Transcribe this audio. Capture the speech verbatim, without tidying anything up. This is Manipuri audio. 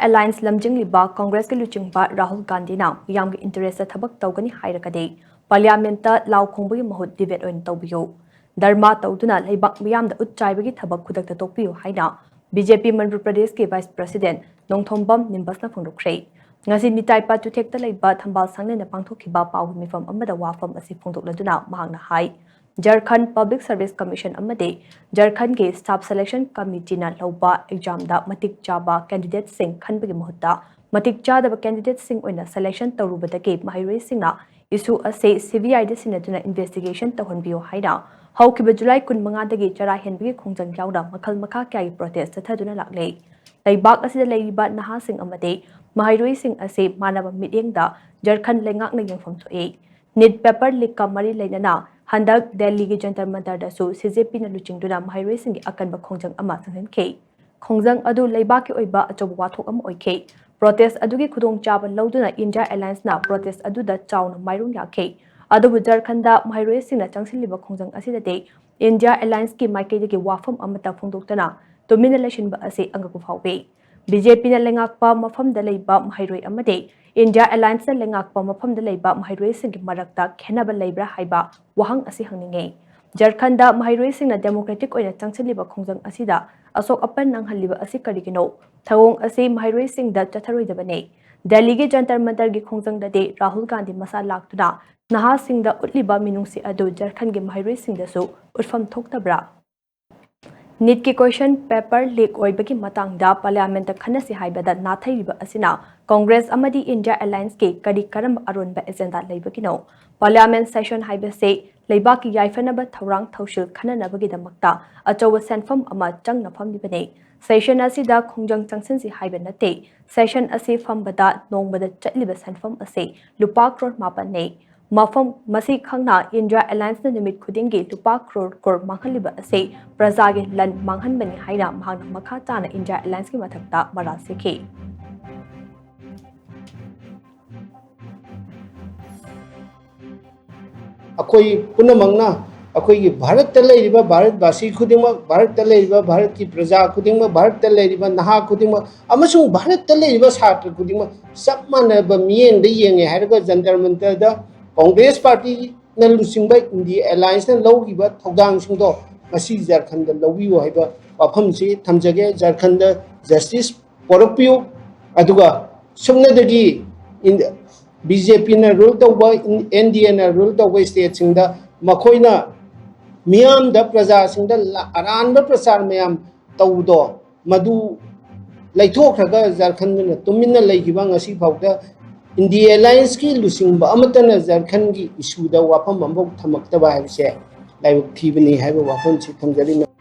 ꯑꯦꯂꯥꯏꯟꯁ ꯂꯝꯖꯤꯡꯂꯤꯕ ꯀꯣꯡꯒ꯭ꯔꯦꯁꯀꯤ ꯂꯨꯆꯤꯡꯕ ꯔꯥꯍꯨꯜ ꯒꯥꯟꯙꯤꯅ ꯃꯤꯌꯥꯝꯒꯤ ꯏꯟꯇꯔꯦꯁꯇ ꯊꯕꯛ ꯇꯧꯒꯅꯤ ꯍꯥꯏꯔꯒꯗꯤ ꯄꯥꯔꯂꯤꯌꯥꯃꯦꯟꯠꯇ ꯂꯥꯎ ꯈꯣꯡꯕꯒꯤ ꯃꯍꯨꯠ ꯗꯤꯕꯦꯠ ꯑꯣꯏꯅ ꯇꯧꯕꯤꯌꯨ꯫ ꯙꯔꯃꯥ ꯇꯧꯗꯨꯅ ꯂꯩꯕꯥꯛ ꯃꯤꯌꯥꯝꯗ ꯎꯠ ꯆꯥꯏꯕꯒꯤ ꯊꯕꯛ ꯈꯨꯗꯛꯇ ꯇꯣꯛꯄꯤꯌꯨ ꯍꯥꯏꯅ ꯕꯤ ꯖꯦ ꯄꯤ ꯃꯅꯤꯄꯨꯔ ꯄ꯭ꯔꯗꯦꯁꯀꯤ ꯚꯥꯏꯁ ꯄ꯭ꯔꯁꯤꯗꯦꯟꯠ ꯅꯣꯡꯊꯣꯝꯕꯝ ꯅꯤꯝꯕꯁꯅ ꯐꯣꯡꯗꯣꯛꯈ꯭ꯔꯦ꯫ ꯉꯁꯤ ꯅꯤꯇꯥꯏ ꯄꯥꯠ ꯆꯨꯊꯦꯛꯇ ꯂꯩꯕ ꯊꯝꯕꯥꯜ ꯁꯪꯂꯦꯟꯗ ꯄꯥꯡꯊꯣꯛꯈꯤꯕ ꯄꯥꯎꯒꯤ ꯃꯤꯐꯝ ꯑꯃꯗ ꯋꯥꯐꯝ ꯑꯁꯤ ꯐꯣꯡꯗꯣꯛꯂꯗꯨꯅ ꯃꯍꯥꯛꯅ ꯍꯥꯏ, ꯖꯔꯈꯟ ꯄꯕ꯭ꯂꯤꯛ ꯁꯔꯚꯤꯁ ꯀꯃꯤꯁꯟ ꯑꯃꯗꯤ ꯖꯔꯈꯟꯒꯤ ꯁ꯭ꯇꯥꯐ ꯁꯦꯂꯦꯛꯁꯟ ꯀꯃꯤꯇꯤꯅ ꯂꯧꯕ ꯑꯦꯛꯖꯥꯝꯗ ꯃꯇꯤꯛ ꯆꯥꯕ ꯀꯦꯟꯗꯤꯗꯦꯠꯁꯤꯡ ꯈꯟꯕꯒꯤ ꯃꯍꯨꯠꯇ ꯃꯇꯤꯛ ꯆꯥꯗꯕ ꯀꯦꯟꯗꯤꯗꯦꯠꯁꯤꯡ ꯑꯣꯏꯅ ꯁꯦꯂꯦꯛꯁꯟ ꯇꯧꯔꯨꯕꯗꯒꯤ ꯃꯍꯩꯔꯣꯏꯁꯤꯡꯅ ꯏꯁꯨ ꯑꯁꯤ ꯁꯤ ꯕꯤ ꯑꯥꯏꯗ ꯁꯤꯟꯅꯗꯨꯅ ꯏꯟꯚꯦꯁꯇꯤꯒꯦꯁꯟ ꯇꯧꯍꯟꯕꯤꯌꯨ ꯍꯥꯏꯅ ꯍꯧꯈꯤꯕ ꯖꯨꯂꯥꯏ ꯀꯨꯟꯃꯉꯥꯗꯒꯤ ꯆꯔꯥ ꯍꯦꯟꯕꯒꯤ ꯈꯣꯡꯖꯪ ꯌꯥꯎꯅ ꯃꯈꯜ ꯃꯈꯥ ꯀꯌꯥꯒꯤ ꯄ꯭ꯔꯣꯇꯦꯁ ꯆꯠꯊꯗꯨꯅ ꯂꯥꯛꯂꯦ꯫ ꯂꯩꯕꯥꯛ ꯑꯁꯤꯗ ꯂꯩꯔꯤꯕ ꯅꯍꯥꯁꯤꯡ ꯑꯃꯗꯤ ꯃꯍꯩꯔꯣꯏꯁꯤꯡ ꯑꯁꯤ ꯃꯥꯟꯅꯕ ꯃꯤꯠꯌꯦꯡꯗ ꯖꯔꯈꯟ ꯂꯩꯉꯥꯛꯅ ꯌꯦꯡꯐꯝ ꯊꯣꯛꯏ꯫ ꯅꯤꯠ ꯄꯦꯄꯔ ꯂꯤꯛꯀ ꯃꯔꯤ ꯂꯩꯅꯅ ꯍꯟꯗꯛ ꯗꯦꯜꯂꯤꯒꯤ ꯖꯟꯇꯔ ꯃꯟꯇꯔꯗꯁꯨ ꯁꯤ ꯖꯦ ꯄꯤꯅ ꯂꯨꯆꯤꯡꯗꯨꯅ ꯃꯍꯩꯔꯣꯏꯁꯤꯡꯒꯤ ꯑꯀꯟꯕ ꯈꯣꯡꯖꯪ ꯑꯃ ꯆꯪꯁꯤꯟꯈꯤ꯫ ꯈꯣꯡꯖꯪ ꯑꯗꯨ ꯂꯩꯕꯥꯛꯀꯤ ꯑꯣꯏꯕ ꯑꯆꯧꯕ ꯋꯥꯊꯣꯛ ꯑꯃ ꯑꯣꯏꯈꯤ꯫ ꯄ꯭ꯔꯣꯇꯦꯁ ꯑꯗꯨꯒꯤ ꯈꯨꯗꯣꯡꯆꯥꯕ ꯂꯧꯗꯨꯅ ꯏꯟꯗꯤꯌꯥ ꯑꯦꯂꯥꯌꯟꯁꯅ ꯄ꯭ꯔꯣꯇꯦꯁ ꯑꯗꯨꯗ ꯆꯥꯎꯅ ꯃꯥꯏꯔꯣꯡ ꯌꯥꯈꯤ꯫ ꯑꯗꯨꯕꯨ ꯖꯔꯈꯟꯗ ꯃꯍꯩꯔꯣꯏꯁꯤꯡꯅ ꯆꯪꯁꯤꯜꯂꯤꯕ ꯈꯣꯡꯖꯪ ꯑꯁꯤꯗꯗꯤ ꯏꯟꯗꯤꯌꯥ ꯑꯦꯂꯥꯌꯟꯁꯀꯤ ꯃꯥꯏꯀꯩꯗꯒꯤ ꯋꯥꯐꯝ ꯑꯃꯠꯇ ꯐꯣꯡꯗꯣꯛꯇꯅ ꯇꯨꯃꯤꯟꯅ ꯂꯩꯁꯤꯟꯕ ꯑꯁꯤ ꯑꯉꯛꯄ ꯐꯥꯎꯏ꯫ ꯕꯤ ꯖꯦ ꯄꯤꯅ ꯂꯩꯉꯥꯛꯄ ꯃꯐꯝꯗ ꯂꯩꯕ ꯃꯍꯩꯔꯣꯏ ꯑꯃꯗꯤ ꯏꯟꯗꯤꯌꯥ ꯑꯦꯂꯥꯌꯟꯁꯅ ꯂꯩꯉꯥꯛꯄ ꯃꯐꯝꯗ ꯂꯩꯕ ꯃꯍꯩꯔꯣꯏꯁꯤꯡꯒꯤ ꯃꯔꯛꯇ ꯈꯦꯟꯅꯕ ꯂꯩꯕ꯭ꯔꯥ ꯍꯥꯏꯕ ꯋꯥꯍꯪ ꯑꯁꯤ ꯍꯪꯅꯤꯡꯏ꯫ ꯖꯔꯈꯟꯗ ꯃꯍꯩꯔꯣꯏꯁꯤꯡꯅ ꯗꯦꯃꯣꯀ꯭ꯔꯦꯇꯤꯛ ꯑꯣꯏꯅ ꯆꯪꯁꯤꯜꯂꯤꯕ ꯈꯣꯡꯖꯪ ꯑꯁꯤꯗ ꯑꯁꯣꯛ ꯑꯄꯟ ꯅꯪꯍꯜꯂꯤꯕ ꯑꯁꯤ ꯀꯔꯤꯒꯤꯅꯣ? ꯊꯧꯑꯣꯡ ꯑꯁꯤ ꯃꯍꯩꯔꯣꯏꯁꯤꯡꯗ ꯆꯠꯊꯔꯣꯏꯗꯕꯅꯤ꯫ ꯗꯦꯜꯂꯤꯒꯤ ꯖꯟꯇꯔ ꯃꯟꯇꯔꯒꯤ ꯈꯣꯡꯖꯪꯗꯗꯤ ꯔꯥꯍꯨꯜ ꯒꯥꯟꯙꯤ ꯃꯁꯥ ꯂꯥꯛꯇꯨꯅ ꯅꯍꯥꯁꯤꯡꯗ ꯎꯠꯂꯤꯕ ꯃꯤꯅꯨꯡꯁꯤ ꯑꯗꯨ ꯖꯔꯈꯟꯒꯤ ꯃꯍꯩꯔꯣꯏꯁꯤꯡꯗꯁꯨ ꯎꯠꯐꯝ ꯊꯣꯛꯇꯕ꯭ꯔꯥ? ꯅꯤꯠꯀꯤ ꯀꯣꯏꯁꯟ ꯄꯦꯄꯔ ꯂꯤꯛ ꯑꯣꯏꯕꯒꯤ ꯃꯇꯥꯡꯗ ꯄꯥꯔꯂꯤꯌꯥꯃꯦꯟꯠꯇ ꯈꯟꯅꯁꯤ ꯍꯥꯏꯕꯗ ꯅꯥꯊꯩꯔꯤꯕ ꯑꯁꯤꯅ ꯀꯣꯡꯒ꯭ꯔꯦꯁ ꯑꯃꯗꯤ ꯏꯟꯗꯤꯌꯥ ꯑꯦꯂꯥꯌꯟꯁꯀꯤ ꯀꯔꯤ ꯀꯔꯝꯕ ꯑꯔꯣꯟꯕ ꯑꯦꯖꯦꯟꯗꯥ ꯂꯩꯕꯒꯤꯅꯣ? ꯄꯥꯔꯂꯤꯌꯥꯃꯦꯟꯠ ꯁꯦꯁꯟ ꯍꯥꯏꯕꯁꯤ ꯂꯩꯕꯥꯛꯀꯤ ꯌꯥꯏꯐꯅꯕ ꯊꯧꯔꯥꯡ ꯊꯧꯁꯤꯜ ꯈꯟꯅꯅꯕꯒꯤꯗꯃꯛꯇ ꯑꯆꯧꯕ ꯁꯦꯟꯐꯝ ꯑꯃ ꯆꯪꯅ ꯐꯝꯂꯤꯕꯅꯤ꯫ ꯁꯦꯁꯟ ꯑꯁꯤꯗ ꯈꯣꯡꯖꯪ ꯆꯪꯁꯤꯟꯁꯤ ꯍꯥꯏꯕ ꯅꯠꯇꯦ꯫ ꯁꯦꯁꯟ ꯑꯁꯤ ꯐꯝꯕꯗ ꯅꯣꯡꯃꯗ ꯆꯠꯂꯤꯕ ꯁꯦꯟꯐꯝ ꯑꯁꯤ ꯂꯨꯄꯥ ꯀ꯭ꯔꯣꯔ ꯃꯥꯄꯟꯅꯤ꯫ ꯃꯐꯝ ꯃꯁꯤ ꯈꯪꯅ ꯏꯟꯗꯤꯌꯥ ꯑꯦꯂꯥꯌꯟꯁꯅ ꯅꯨꯃꯤꯠ ꯈꯨꯗꯤꯡꯒꯤ ꯂꯨꯄꯥ ꯀ꯭ꯔꯣꯔ ꯀ꯭ꯔꯣꯔ ꯃꯥꯡꯍꯜꯂꯤꯕ ꯑꯁꯤ ꯄ꯭ꯔꯖꯥꯒꯤ ꯂꯟ ꯃꯥꯡꯍꯟꯕꯅꯤ ꯍꯥꯏꯅ ꯃꯍꯥꯛꯅ ꯃꯈꯥ ꯇꯥꯅ ꯏꯟꯗꯤꯌꯥ ꯑꯦꯂꯥꯌꯟꯁꯀꯤ ꯃꯊꯛꯇ ꯃꯔꯥꯜ ꯁꯤꯈꯤ꯫ ꯑꯩꯈꯣꯏ ꯄꯨꯝꯅꯃꯛꯅ ꯑꯩꯈꯣꯏꯒꯤ ꯚꯥꯔꯠꯇ ꯂꯩꯔꯤꯕ ꯚꯥꯔꯠꯕꯥꯁꯤ ꯈꯨꯗꯤꯡꯃꯛ, ꯚꯥꯔꯠꯇ ꯂꯩꯔꯤꯕ ꯚꯥꯔꯠꯀꯤ ꯄ꯭ꯔꯖꯥ ꯈꯨꯗꯤꯡꯃꯛ, ꯚꯥꯔꯠꯇ ꯂꯩꯔꯤꯕ ꯅꯍꯥ ꯈꯨꯗꯤꯡꯃꯛ ꯑꯃꯁꯨꯡ ꯚꯥꯔꯠꯇ ꯂꯩꯔꯤꯕ ꯁꯥꯇ꯭ꯔ ꯈꯨꯗꯤꯡꯃꯛ ꯆꯞ ꯃꯥꯟꯅꯕ ꯃꯤꯠꯌꯦꯡꯗ ꯌꯦꯡꯉꯦ ꯍꯥꯏꯔꯒ ꯖꯟꯇꯔ ꯃꯟꯇꯔꯗ ꯀꯣꯡꯒ꯭ꯔꯦꯁ ꯄꯥꯔꯇꯤꯅ ꯂꯨꯆꯤꯡꯕ ꯏꯟꯗꯤꯌꯥ ꯑꯦꯂꯥꯏꯟꯁꯅ ꯂꯧꯈꯤꯕ ꯊꯧꯗꯥꯡꯁꯤꯡꯗꯣ ꯉꯁꯤ ꯖꯔꯈꯟꯗ ꯂꯧꯕꯤꯌꯨ ꯍꯥꯏꯕ ꯋꯥꯐꯝꯁꯤ ꯊꯝꯖꯒꯦ꯫ ꯖꯔꯈꯟꯗ ꯖꯁꯇꯤꯁ ꯄꯣꯔꯛꯄꯤꯌꯨ꯫ ꯑꯗꯨꯒ ꯁꯨꯞꯅꯗꯒꯤ ꯕꯤ ꯖꯦ ꯄꯤꯅ ꯔꯨꯜ ꯇꯧꯕ, ꯑꯦꯟ ꯗꯤ ꯑꯦꯅ ꯔꯨꯜ ꯇꯧꯕ ꯁ꯭ꯇꯦꯠꯁꯤꯡꯗ ꯃꯈꯣꯏꯅ ꯃꯤꯌꯥꯝꯗ, ꯄ꯭ꯔꯖꯥꯁꯤꯡꯗ ꯂ-, ꯑꯔꯥꯟꯕ ꯄ꯭ꯔꯆꯥꯔ ꯃꯌꯥꯝ ꯇꯧꯕꯗꯣ, ꯃꯗꯨ ꯂꯩꯊꯣꯛꯈ꯭ꯔꯒ ꯖꯔꯈꯟꯗꯅ ꯇꯨꯃꯤꯟꯅ ꯂꯩꯈꯤꯕ ꯉꯁꯤ ꯐꯥꯎꯗ ꯏꯟꯗꯤꯌꯥ ꯑꯦꯂꯥꯏꯟꯁꯀꯤ ꯂꯨꯆꯤꯡꯕ ꯑꯃꯠꯇꯅ ꯖꯔꯈꯟꯒꯤ ꯏꯁꯨꯗ ꯋꯥꯐꯝ ꯑꯃꯐꯥꯎ ꯊꯝꯃꯛꯇꯕ ꯍꯥꯏꯕꯁꯦ ꯂꯥꯏꯕꯛ ꯊꯤꯕꯅꯤ ꯍꯥꯏꯕ ꯋꯥꯐꯝꯁꯤ ꯊꯝꯖꯔꯤ꯫